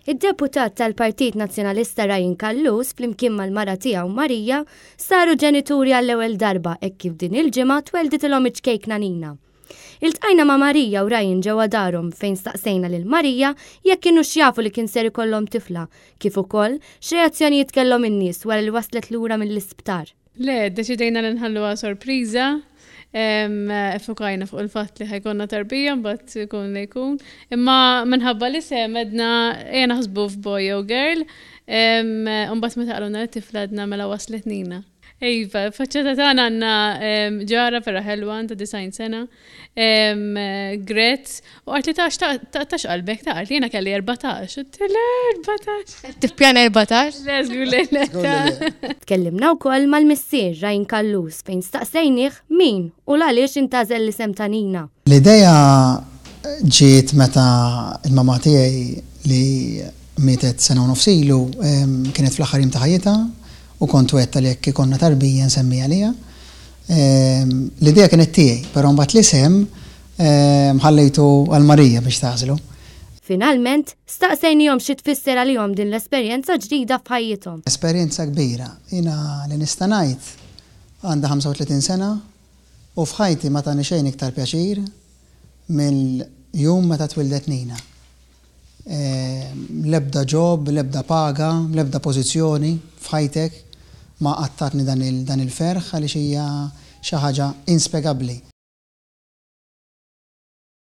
Id-Deputat tal-Partit Nazzjonalista Ryan Callus flimkien mal-mara tiegħu Marija saru ġenituri għall-ewwel darba hekk kif din il-ġimgħa twelditilhom iċ-ċkejkna Nina. Iltqajna ma' Marija u Ryan ġewwa darhom fejn staqsejna lil Marija jekk kinux jafu li kien ser ikollhom tifla, kif ukoll x'reazzjonijiet kellhom in-nies wara li waslet lura mill-isptar. Le, ddeċidejna li nħalluha sorpriża. Iffukajna fuq il-fatt li ħa jkollna tarbija mbagħad ikun li jkun. Imma minħabba l-isem għedna ejja naħsbu f'boy jew girl. U mbagħad meta qalulna li tifla għedna mela waslet Nina. Iva, faċċata tagħna għandna ġara vera ħelwa għandha 90 sena. Gret, u qalt li tax taqtax qalbek, ta' qalt li jiena kelli 14. Għedtilha 14. Qed tippjana 14? Le, żgur li le. Tkellimna wkoll mal-missier Ryan Callus fejn staqsejnih min u l-għaliex intgħażel l-isem ta' Nina. L-idea ġiet meta l-mamà tiegħi li mietet sena u nofs ilu kienet fl-aħħar jiem ta' ħajjitha U kont wegħdtha li jekk ikollna tarbija nsemmiha għaliha. L-idea kienet tiegħi, però mbagħad l-isem ħallejtu għal Marija biex tagħżlu. Finalment, staqsejnihom xi tfisser għalihom din l-esperjenza ġdida f'ħajjithom. Esperjenza kbira. Jiena li nista' ngħid, għandi 35 sena u f'ħajti ma tani xejn iktar pjaċir mill-jum meta twildet Nina. L-ebda job, l-ebda paga, l-ebda pożizzjoni f'ħajtek ma qatt tatni dan il-ferħ għaliex hija xi ħaġa inspjegabbli.